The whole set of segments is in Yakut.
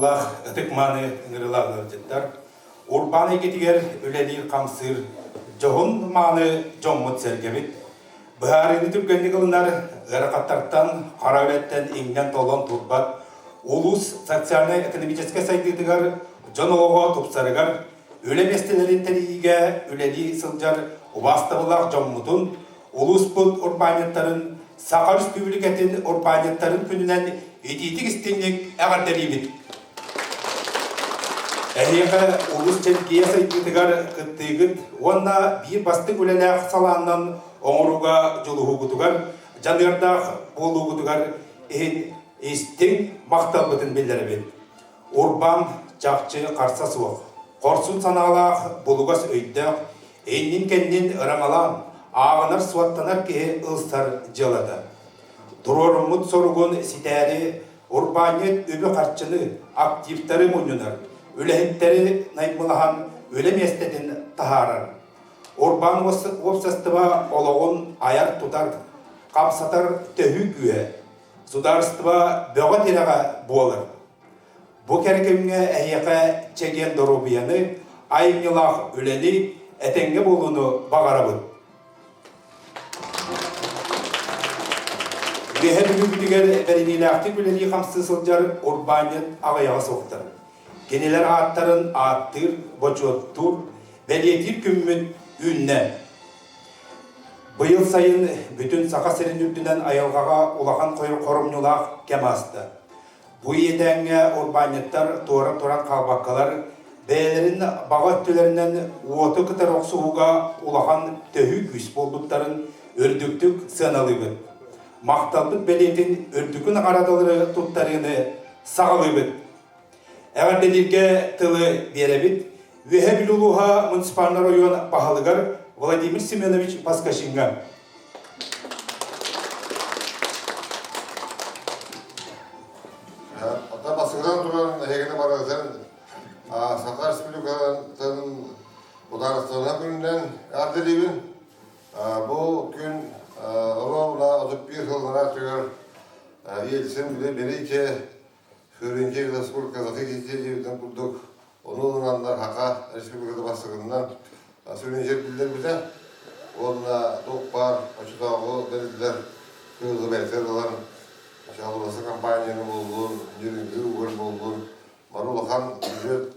Убаастабыллаах ытык-мааны ыҥырыылаах ыалдьыттар, урбаан эйгэтигэр үлэлиир-хамсыыр дьоһун-мааны дьоммут-сэргэбит, быһаарыыны түргэнник ылынар, ыарахаттартан, хара үлэттэн иҥнэн-толлон турбат, улуус социальнай-экономическай сайдыытыгар, дьон олоҕо тупсарыгар, үлэ миэстэлэрин тэрийиигэ үлэлии сылдьар убаастабыллаах дьоммутун, улууспут урбаанньыттарын Саха Өрөспүүбүлүкэтин урбаанньыттарын күнүнэн итиитик-истиҥник эҕэрдэлиибит! Эһиэхэ улуус чэлгийэ сайдыытыгар кыттыыгыт уонна биир бастыҥ үлэлээх салааннан оҥорууга дьулуһуугутугар, дьаныардаах буолуугутугар иһин истиҥ махталбытын биллэрэбит. Урбаан чахчы харса суох, хорсун санаалаах, булугас өйдөөх, иннин-кэннин ыраҥалаан, ааҕынар-суоттанар киһи ылсар дьыалата. Туруоруммут соругун ситээри урбаанньыт үбү-харчыны, активтары мунньунар, үлэһиттэри наймылаһан үлэ миэстэтин таһаарар. Урбаан уопсастыба олоҕун айар-тутар, хамсатар төһүү күүһэ, судаарыстыба бөҕө тирэҕэ буолар. Бу кэрэ кэмҥэ эһиэхэ чэгиэн доруобуйаны, айымньылаах үлэни, этэҥҥэ буолууну баҕарабын. Үөһэ Бүлүүбүтүгэр бэриниилээхтик үлэлии-хамсыы сылдьар урбаанньыт аҕыйаҕа суохтар. Кинилэр ааттарын ааттыыр, бочуоттуур, бэлиэтиир күммүт үүннэ. Быйыл сайын бүтүн Саха сирин үрдүнэн айылҕаҕа улахан хоромньулаах кэм ааста. Бу иэдээҥҥэ урбаанньыттар туора туран хаалбаккалар, бэйэлэрин баҕа өттүлэринэн уоту кытары охсуһууга улахан төһүү күүс буолбуттарын үрдүктүк сыаналыыбыт. Махталбыт бэлиэтин үрдүкү наҕараадалары туттарыыны саҕалыыбыт. Эҕэрдэлииргэ тылы биэрэбит. Үөһээ Бүлүү улууһа муниципальнай оройуон баһылыгар Владимир Семенович Поскачиҥҥа. Оттон бастакытан туран эһигини барыгытын Саха Республикатын Судаарыстыбаннай күнүнэн эҕэрдэлиибин. Бу күн оруобуна 31 сыллара түгэр Ельцин Великий Сүрүнчэй насколько захитите курдук ону ылынаннар Саха Республиката бастакыннан сүрүнчэй биллэрбитэ уонна туох баар оччотооҕу тэриллэр кыылы бэйэтэ ылан АЛРОСА компанияны буоллун, Ньүрүҥгү угар буоллун бары улахан бюджет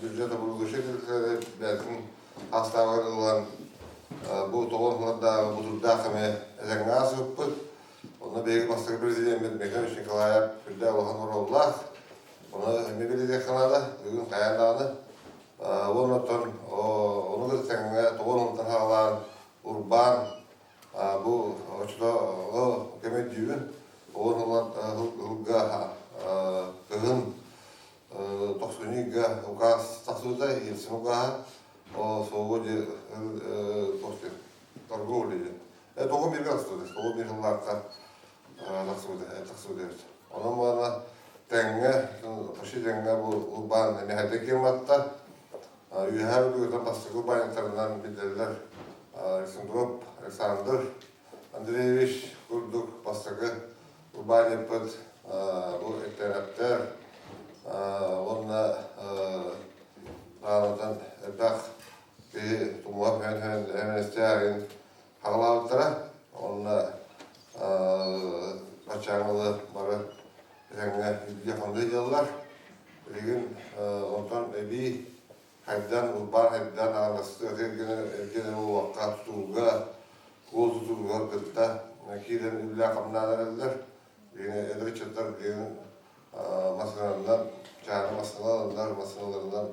бюджета будущий бэйэтин хастаабыгар ылан бу тоҕо сыллардааҕы бутурдаах эмэ этэҥҥэ ааспыппыт. Онно биһиги бастакы президеммит Михаил Николаев сүрдээх улахан оруоллаах. Ону эмиэ билиэххэ наада, бүгүн хайаан даҕаны. Уонна оттон ону кытта тэҥҥэ тоҕо онтон саҕалаан урбаан бу оччотооҕу кэм өйдүүбүн. Уон сылга кыһын тохсунньуга указ тахсыбыта, Ельцин укааһа. Ол свободе торговли диэн. Тоҕо бииргэ тахсыбыта, тоҕо биир сыллаахха тахсыбыта, тахсыбыта эбит. Онон буолла тэҥҥэ, почти тэҥҥэ бу урбаан эмиэ киирматта. Үөһээ Бүлүүгэ бастакы урбаанньыктарынан биллэллэр Александров Александр Андреевич курдук бастакы урбаанньыппыт бу Эктээрэптэр уонна аанатан элбэх киһи тумуһах эмэстээҕин хаҕылаабыттара. Онно баччааҥҥылы бары этэҥҥэ илдьэ-хонду дьаллар. Билигин онтон эбии хайдан, урбаан хайдан аҕаластыах эргинэн уокка тутууга, куол тутууга кытта киирэн үлэлээх-хамнаан эрэллэр. Билигин эдэр ыччаттар билигин массыыналарынан, чааһынай массыыналарынан, массыыналарынан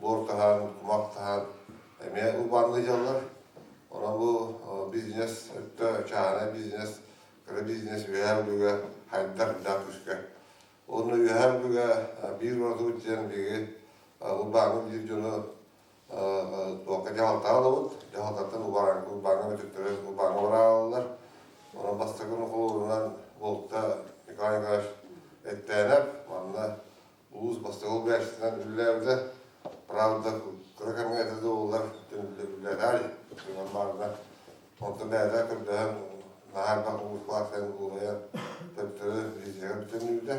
буор таһаан, кумах таһаан эмиэ урбаанныы дьаллар. Онон бу бизнес өттө, чааһынай бизнес, кыра бизнес Үөһээ Бүлүүгэ хайдар үрдээх күүскэ. Уонна Үөһээ Бүлүүгэ биир уратыбыт диэн биһиги урбааҥҥа биир дьону туохха дьаһалтаҕа ылабыт. Дьаһалтаттан урбааҥҥа мөтүктэрэ урбааҥҥа барааллар. Онон бастакы холобурунан буолта Николай Николаевич Эттээнэп манна улуус бастакы үлээччитинэн үлэлээбитэ. Правда, кыра кэмҥэ этэ да буоллар, үлэлээр баарына. Онтон бэйэтэ көрдөһөн, наһаа элбэх улуус кылаастарын уурайан, төттөрү лизиһигэр бүтэннүүбүтэ.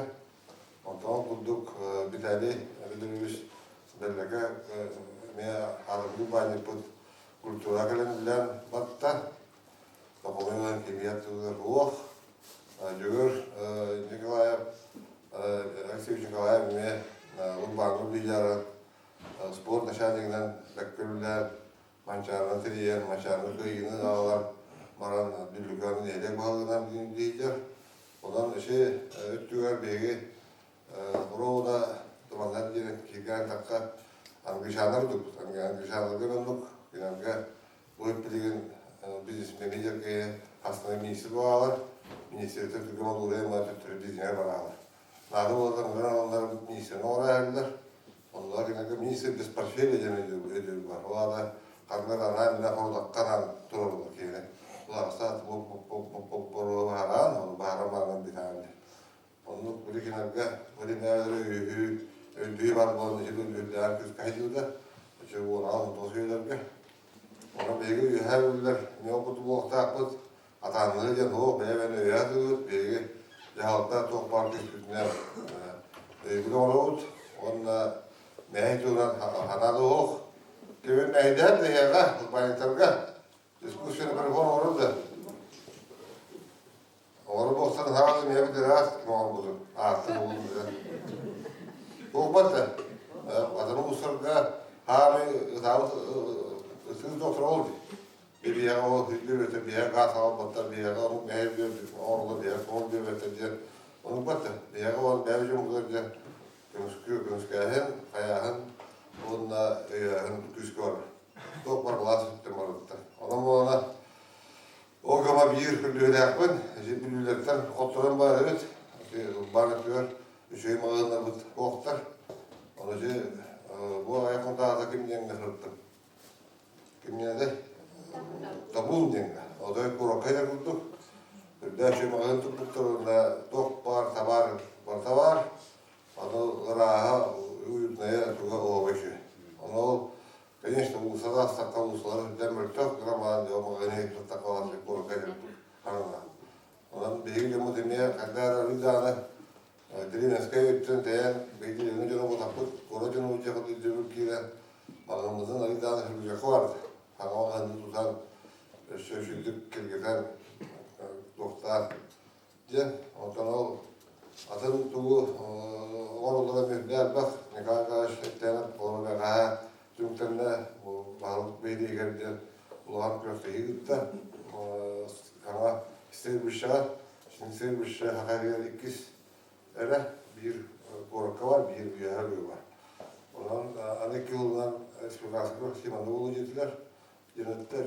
Онтон курдук Виталий Владимирович Бэллэкэ эмиэ арыгы баанньыппыт культура кэлэн үлэлээн барта. Тополуйунан химия тылыгар суох. Дьөгүр Николаев, Алексей Николаев эмиэ урбааҥҥа үлэлээри спорт начальнигынан бэккэ үлэлээн Манчаарыны тэрийэн, Манчаарыны кыайыыны аҕалан баран Дүллүкээн нэһилиэк баһылыгынан диэйдэр. Онон ити өттүгэр биһиги Роуда туманнар диэн кииргээн тахха англичаннар курдукпут. Англичаннарга оннук кинилэргэ бу билигин бизнесмени дьэргэйэ хастана министр буолалар. Министртэн түргэн олуурайа мына төттөрү бизнеһэ бараалар. Наада буолар мынан аланнар министрин оҥорор Оннугар кинилэргэ министр без портфеля диэн өйдөбүл бар. Ол аата ханна да анаан мина хорудахха анаан турарылар киһини. Уларса баһараан, ону баһаран баран битаан Оннук били кинилэргэ били мээлэри өйүһүү, өйдүү бар буолан ичи үрдээн күскэ хайдыыда. Ичи уонаҕа онтон сүйэлэргэ. Онон биһиги үөһээ бүллэр не опыту буолуохтаахпыт. Атаанныы диэн суох, бэйэ-бэйэни өйөөн сылдьыбыт. Биһиги дьаһалта туох баар күүспүтүнэн өйөбүл оҥоробут уонна мэһэй туһунан санаа да суох. Кимин мэһэйдэһэр да эһиэхэ, урбаанньыктарга искусственный прибор оҥорор да. Оҥорор буолсан саҕана миэхэ ыраас ким оҥорбутун ааттын булун да. Туох барда? Атын улуустарга хаамай ытаабыт ытыыр доктор ол дии. Биһиэхэ ол биэбэтэ биһиэхэ гаас аҕалбаттар, биһиэхэ омук мэһэй оҥороллор, биһиэхэ суол биэбэтэ диэн оннук Биһиэхэ ол бэйэ дьоммутугар диэн көмүскүү көмүскээһин, хайааһын уонна өйөөһүн күүскэ барар. Туох бар былаас өттүн барыттар. Онон буолана ол гама биир күндүһүлээхпин, бүлүүлэртэн хотторон бар эбит. Бар өттүгэр үчүгэй маҕаһыыннарбыт суохтар. Ону бу айах хонтаата ким диэҥҥэ сырыттым. Кимнээдэ? Табун диэҥҥэ. Отой курокка эрэ курдук. Үрдээх үчүгэй туппуттар уонна туох баар табаар барыта баар. Аны ырааһа, уютная туга оһоҕо үчүгэй. Ону ол, конечно, уулуссаҕа астахха уулуссалар үрдээн мөлтөх, гына баран дьон маҕаһыын туттахха баран курокка эрэ курдук хараҥа. Онон биһиги дьоммут эмиэ хайдах эрэ арыый даҕаны Дириҥэскэй өттүн тэйэн, биһиги дьону дьону бутаппыт, куорат дьону дьиэхэ өйдөбүл киирэн, маҕаһыыммытын арыйдаан сүргүөххэ барда. Саҥа маҕаһыыны тутан, өссө үчүгдүк киргитэн, туохтаах диэн. Онтон ол атын тугу оҥороллоро мүрдэ элбэх. Николай Николаевич эттээнэ олору бэҕэһээ түмүктэннэ, бу баһылык биэриигэр диэн улахан күрэхтэһии ыытта. Саҥа стрельбищеҕа Стрельбище саха иһигэр иккис эрэ биир куоракка бар, биир үөһэ быа бар. Онон аны икки сылынан республиканскай Симонова буолуо диэтилэр. Диэн эттэ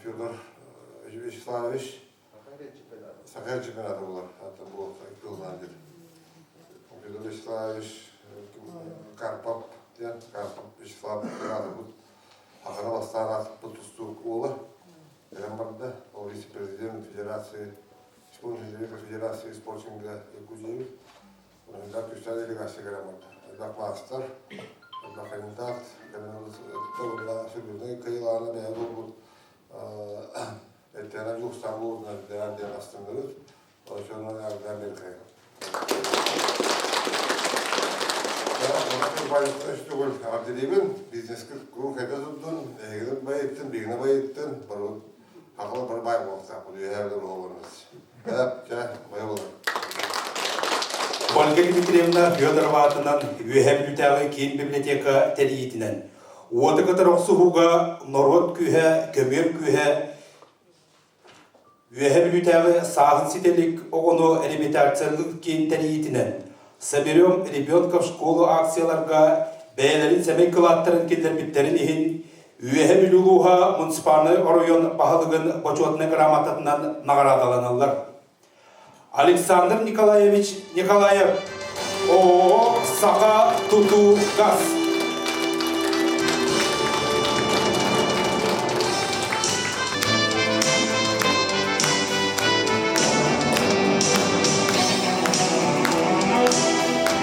Федор Вячеславович Саха чемпионата буолар. Бу икки сылынан диир. Федор Вячеславович Карпов диэн Карпов Вячеслав аатырбыт Саханы бастаан аатырбыт тустуук уола. Кэлэн барда. Ол вице-президент Федерации Федерации спортинга Якутии. Элбэх күүстээх делегация кэлэн барда. Элбэх маастар, элбэх кандидат кэлэн сүрүннэй кыайыылаана бэйэ буолбут эттээнэ дьулустаан буолбутунан дээн диэн астынныбыт. Очонон ардaan беркайым. Эҕэрдэлиибин, бизнескэ куруук хайда турдун, эһигини байыттын, биһигини байыттын, барыбыт хахала бары баай буолуохтаахпыт, үөһээ билэр буолабыныз. Чэ, бай буолар. Ольга Дмитриевна Федорова аатынан Үөһээ Бүлүүтээҕи киин библиотека тэрийиитинэн уоту кытары охсуһууга норуот күүһэ, көмүөл күүһэ Үөһээ Бүлүүтээҕи сааһын ситэ илик оҕону реабилитациялыыр киин тэрийиитинэн «Соберем ребенка в школу» акцияларга бэйэлэрин сэмэй кылааттарын киллэрбиттэрин иһин Үөһээ Бүлүү улууһа муниципальнай оройуон баһылыгын бочуотунай грамотатынан наҕараадаланаллар. Александр Николаевич Николаев, ООО «Саха тутуу газ».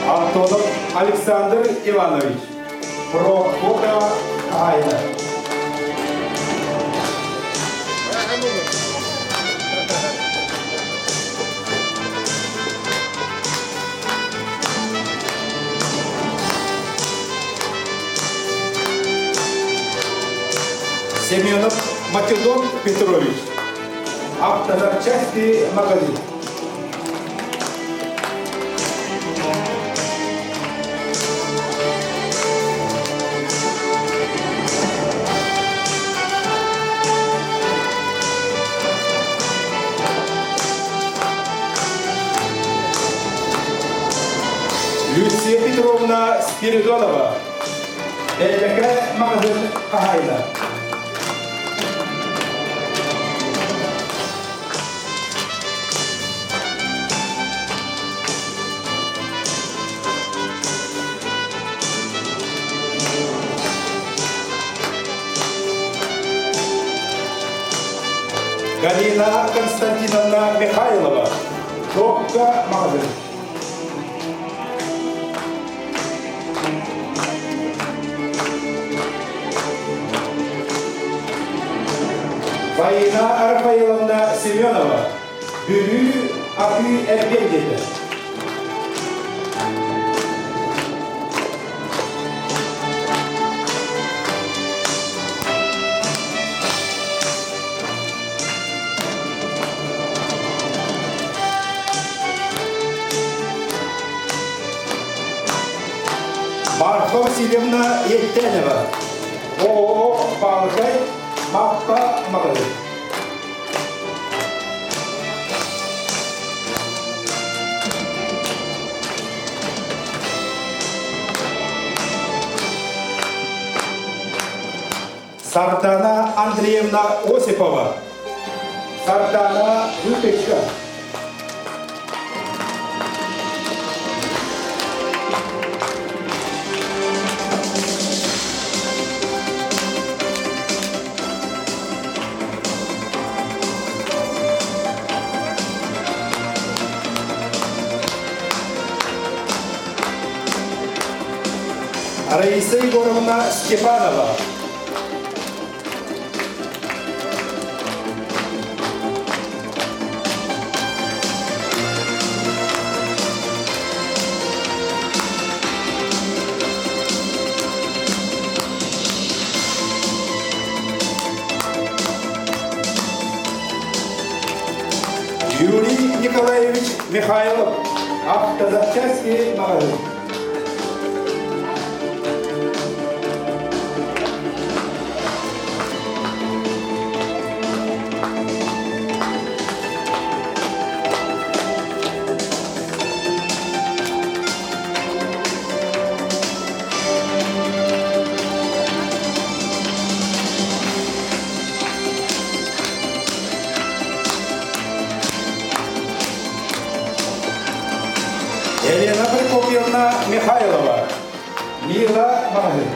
Антонов Александр Иванович, про Бога Айна. Семенов Македон Петрович, автозапчасти магазин. Люция Петровна Спиридонова, Эллэкэ маҕаһыын хаһаайына. Галина Константиновна Михайлова, Токка маҕаһыын. Фаина Рафаиловна Семенова, Бүлүү атыы эргиэн диэтэ. Марфа Васильевна Еттенева, ООО «Палыкай», Маппа маҕаһыын. Сардана Андреевна Осипова, Сардана Выпечка. Раиса Егоровна Степанова. Юрий Николаевич Михайлов, автозапчасти магазин. Елена Прокопьевна Михайлова, Мила маҕаһыын.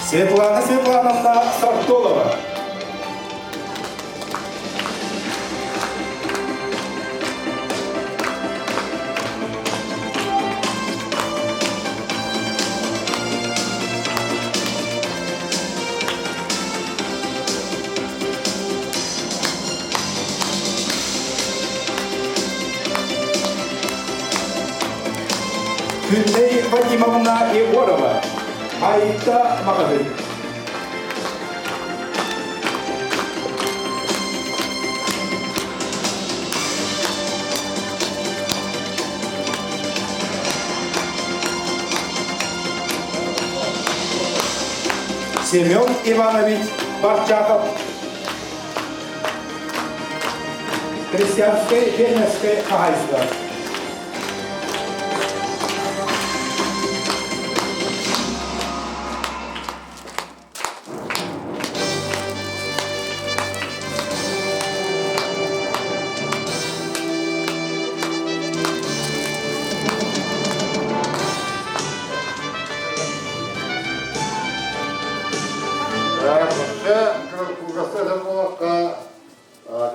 Светлана Светлановна Сартолова. Күннэй Вадимовна Егорова, Айта маҕаһыын. Семен Иванович Барчаков. Крестьянское фермерское хозяйство.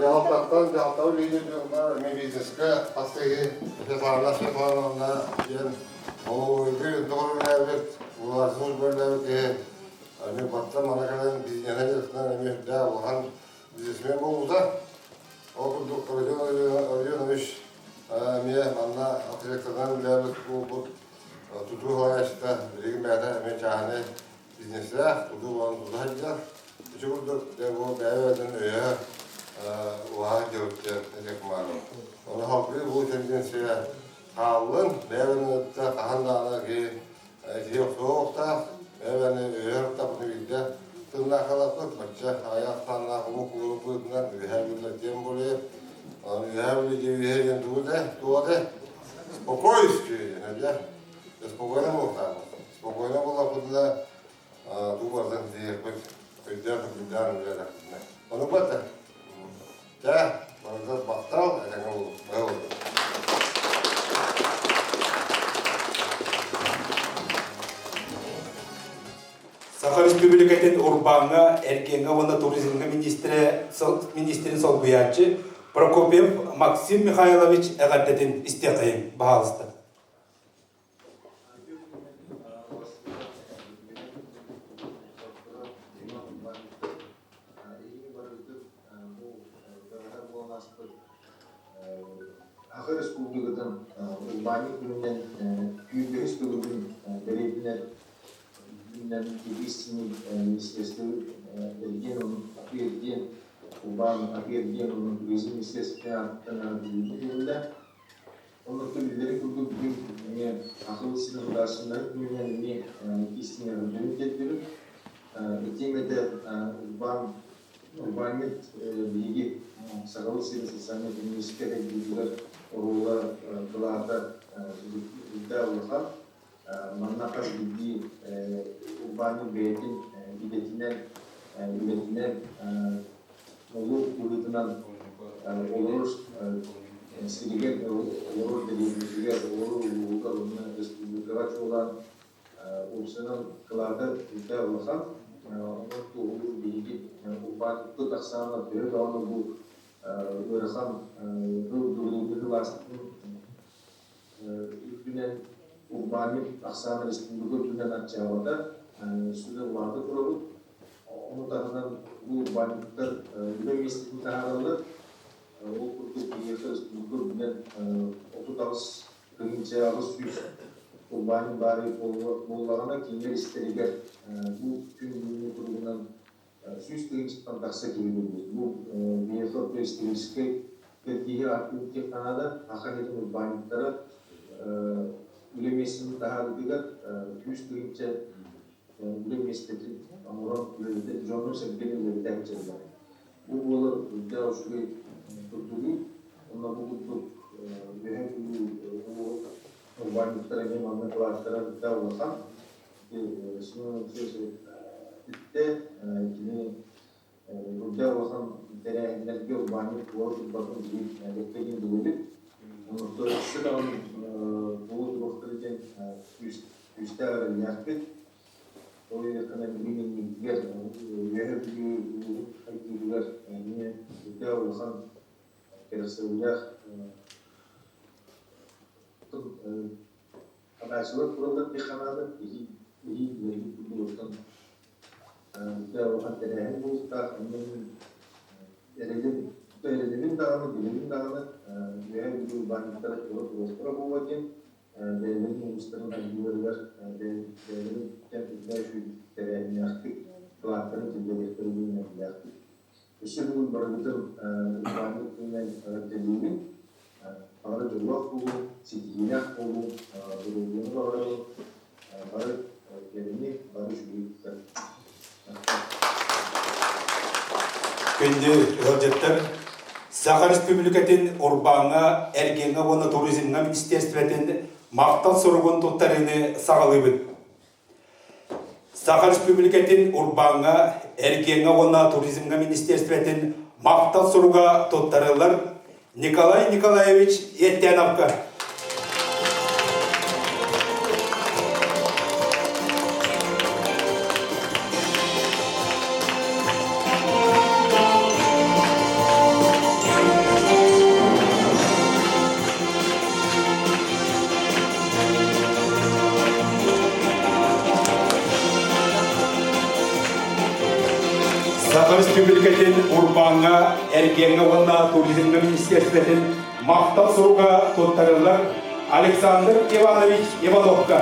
Дьаһалтаттан дьаһалтабыт лидердэринэн эмиэ бизнескэ хас киһи Светлана Светлановна диэн олугуйгу доҕор үлэлээбит, уларсыбыт үлэлээбит киһи. Эмиэ баттан мана кэлэн бизнеһэ дьарыктанан эмиэ үрдээх улахан бизнесмен буолбута. Ол курдук Родион Родионович эмиэ манна архитекторынан үлэлээбит буолбут тутуу салайааччыта билигин бэйэтэ эмиэ чааһынай бизнестээх тутуу буолан тута сылдьар. Ити курдук дьэ бу бэйэ-бэйэтин өйөһө уһаа дьыбыт диэн этиэх баарым. Ону салгыы бу тенденция хааллын, бэйэ-бэйэни кытта хаһан даҕаны киһи киһи охсуохтаах, бэйэ-бэйэни өйөһөр таппыты биирдэ тыллаах халаппыт, бачча аҕыйах ахсааннаах омук быһыытынан үөһээ бүллэр диэн буолуо. Онон үөһээ бүлүү диэн үөһээ диэн тугу да, туох да спокойствие диэн, дьэ. Спокойно буолуохтаахпыт. Спокойно буоллахпытына туу барытын тиийиэхпит, өйдөөх өйдөөн үлэлэхпитинэ. Ону бата. Дьэ, барыта баттал, этэҥҥэ буолуо. Саха Республикатын урбааҥҥа, эргиэҥҥэ уонна туризмҥа министрэ, министрин солбуйааччы Прокопьев Максим Михайлович эҕэрдэтин истиэхэйиҥ, баһаалыста. Саха Республикатын урбаанньык күнүнэн түүн төгүлүн бэлиэтинэр күнүнэн истиҥник министерство эргиэн атыы-эргиэн урбаан атыы-эргиэн уонна туризм министерствотын аатыттан эҕэрдэлиибит Оннук биллэрин курдук бүгүн эмиэ Сахабыт сирин государственнай күнүнэн эмиэ истиҥ эҕэрдэбин тиэрдэбин. Этиэм этэ урбаан урбаанньыт биһиги Сахабыт сирин социальнай-экономическай сайдыытыгар оруола кылаата үрдээх улахан. Манна хас биирдии урбаанньыт бэйэтин идэтинэн, үлэтинэн Улуу быһыытынан олорор сиригэр, олорор дэриэбинэтигэр, олорор улууһугар уонна республикаҕа чуолаан уопсайынан кылаата үрдээх улахан. Онон туоһулуур биһиги урбаанньыппыт ахсаана төһө даҕаны бу ыарахан дыл кылааспытын үрдүнэн урбаанньыт ахсаана республика үрдүнэн аччаабата, сүрүн улаата турабыт. Ону таһынан бу урбаанньыттар үлэ миэстэтин таһаараллар. Ол курдук биһиэхэ республика үрдүнэн 38 800 урбаанньыт баар буоллаҕына, кинилэр истэригэр бу күн бүгүҥҥү туругунан 100 тыһыынчаттан тахса киһи буолбут. Бу биһиэхэ историческай кэрдииһи ааттыыр диэххэ наада. Саха сирин урбаанньыттара үлэ миэстэтин таһаарыытыгар 100 тыһыынча үлэ миэстэтин оҥорон үлэлэтэ дьону-сэргэни үлэлэтэ сылдьаллар. Бу буолар үрдээх үчүгэй турдугу. Онно бу курдук Үөһээ Бүлүү урбаанньыттара эмиэ манна кылааттара үрдээх улахан. Семен Алексеевич иттэ кини үрдээх улахан тэрээһиннэргэ урбаанньыт буола турбатын биһиги бэккэ билэбит. Онон өссө даҕаны буола туруохтара диэн күүстээх эрэллээхпит. Ол иһин билигин иннибитигэр Үөһээ Бүлүү улууһун хайдыытыгар эмиэ үрдээх улахан кэрэхсэбиллээх Ханааччылар тураллар диэххэ наада, эһиил билэргит курдук оттон үрдээх улахан тэрээһин буолуохтаах. Онно мин эрэлим, эрэнэбин даҕаны, билэбин даҕаны, Үөһээ Бүлүү урбаанньыттара туора туруохтара буолуо диэн, бэйэлэрин улуустарын айдыыларыгар бэйэлэрин үрдээх үчүгэй тэрээһиннээхтик кылааттарын киллэриэхтэрэ диэн эрэллээхпит. Өссө бүгүн барыбытын урбаанньыт күнүнэн эҕэрдэлиибин. Бары дьоллоох буолуҥ, ситиһиилээх буолуҥ, доруобуйаны баҕарабын, бары кэрэни, бары үчүгэйи кытта. Күндү ыалдьыттар, Саха Республикатын урбааҥҥа, эргиэҥҥэ уонна туризмҥа министерствотын махтал суругун туттарыыны саҕалыыбыт. Саха Республикатын урбааҥҥа, эргиэҥҥэ уонна туризмҥа министерствотын махтал суруга туттарыллар Николай Николаевич Еттяновка. Саха Республикатын урбааҥҥа, эргиэҥҥэ уонна туризмҥа министиэристибэтин махтал суруга туттарыллар Александр Иванович Ивановка.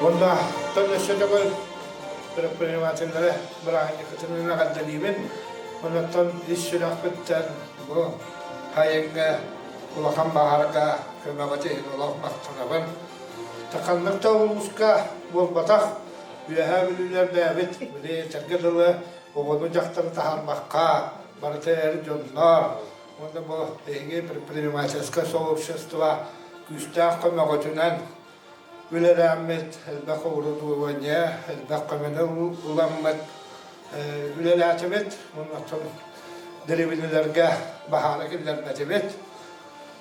Уонна өссө төгүл предпринимателлэри бырааһынньыккытын эҕэрдэлиибин. Оннуттан ис сүрэхпиттэн бу хайыҥҥа улахан баһаарга көмөҕүт иһин олох махтанабын. Ханнык да улууска буолбатах, Үөһээ Бүлүүлэр бэйэбит били этэргэ дылы оҕону дьахтары таһаарбакка барыта эр дьоннор уонна бу эһиги предпринимательское сообщество күүстээх көмөҕүтүнэн үлэлээммит элбэх оборудование, элбэх көмөнү ыламмыт үлэлээтибит. Оннуттан дэриэбинэлэргэ баһаары киллэрбэтибит.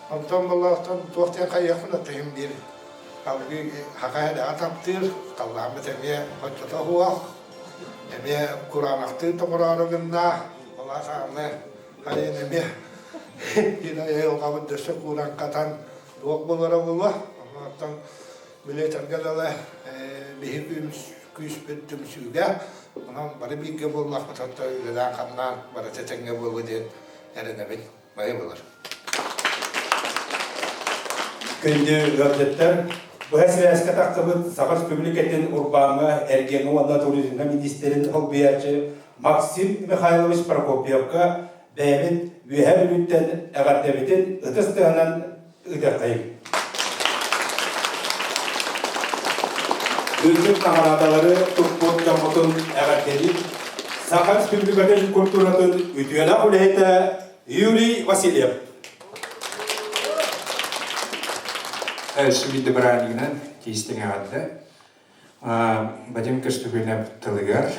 Онтон буоллаҕыттан туох диэн хайыахпын атыһым биир алгыы хаха эрэҕэ таптыыр, халлааммыт эмиэ оччото суох, эмиэ кураанахтыы тоҥороору гынна, ол аны хайын эмиэ айылҕабыт дөссө кууран хатан туох буолара буолуо. Онтон били этэргэ дылы биһи күүспүт түмсүүгэ, онон бары бииргэ буоллахпыт онтон үлэлээн-хамнаан барыта тэҥҥэ буолуо диэн эрэнэбин. Бары буолар. Күндү ыалдьыттар, быһа сибээскэ тахсыбыт Саха Республикатын урбааҥҥа, эргиэҥҥэ уонна туризмҥа миниистирин солбуйааччы Максим Михайлович Прокопьевка бэйэбит Үөһээ Бүлүүттэн эҕэрдэбитин ытыс тыаһынан ыытыаххайыҥ. Үрдүк наҕараадалары туппут дьоммутун эҕэрдэлиир Саха Республикатын культуратын үтүөлээх үлэһитэ Юрий Васильев. Сүбүйдэ бырааһынньыгынан тиистиҥ эҕэрдэ. Вадим Көстөкүүнэп тылыгар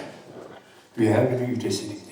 Үөһээ Бүлүү үтүө сиригинэн.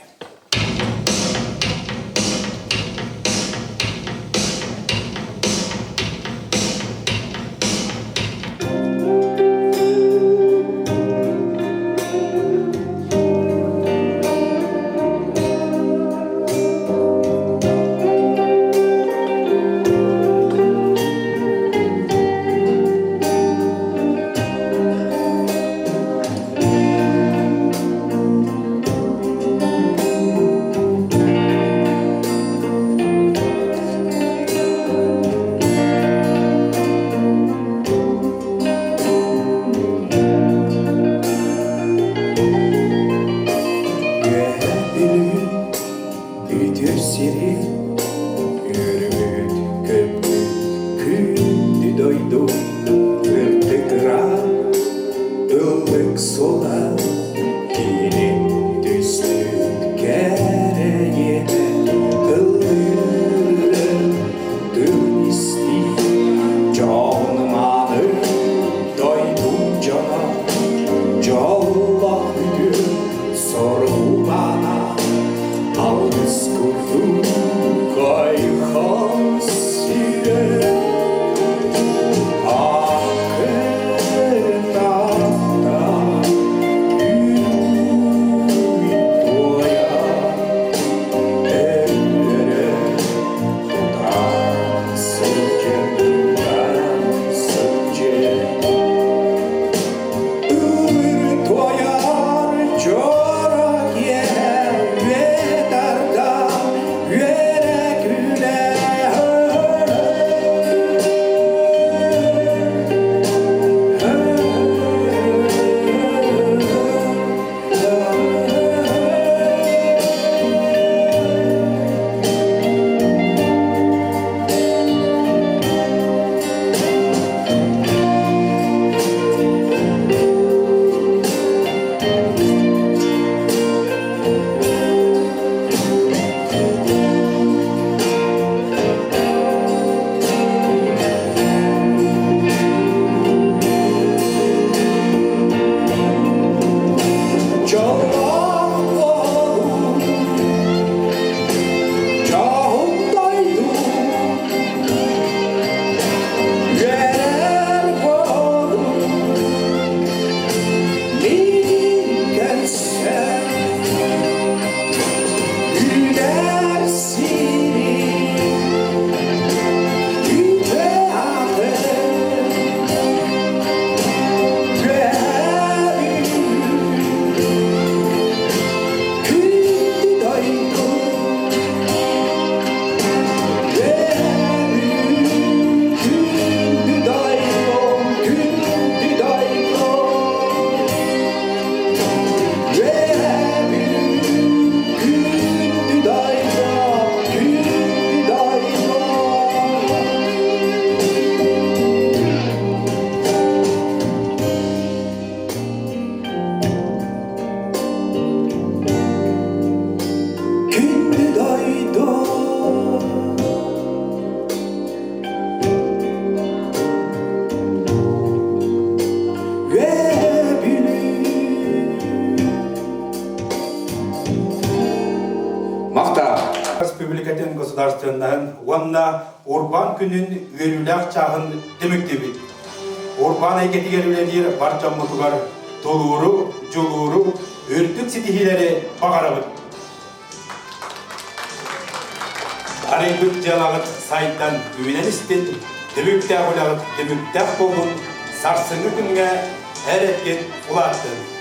Үөһээ Бүлүү үтүө сирин үөрүбүт көппүт күндү дойду Ырдык ыраах ыллык суола киһини түспүт кэрэ ийэтэ ыллыыр тыл истии дьон-мааны дойдум дьоно дьоллоох үтүө соргулаана алгыс курдук. Республикатын государственноһын уонна Урбаан күнүн үөрүүлээх чааһын түмүктүүбүт. Урбаан эйгэтигэр үлэлиир бар дьоммутугар тулууру, дьулууру, үрдүк ситиһиилэри баҕарабыт. Арыйбыт дьыалаҕыт сайдан үүнэн истин, түбүктээх үлэҕит түмүктээх буоллун, сарсыҥҥы күҥҥэ эр эткит улааттын.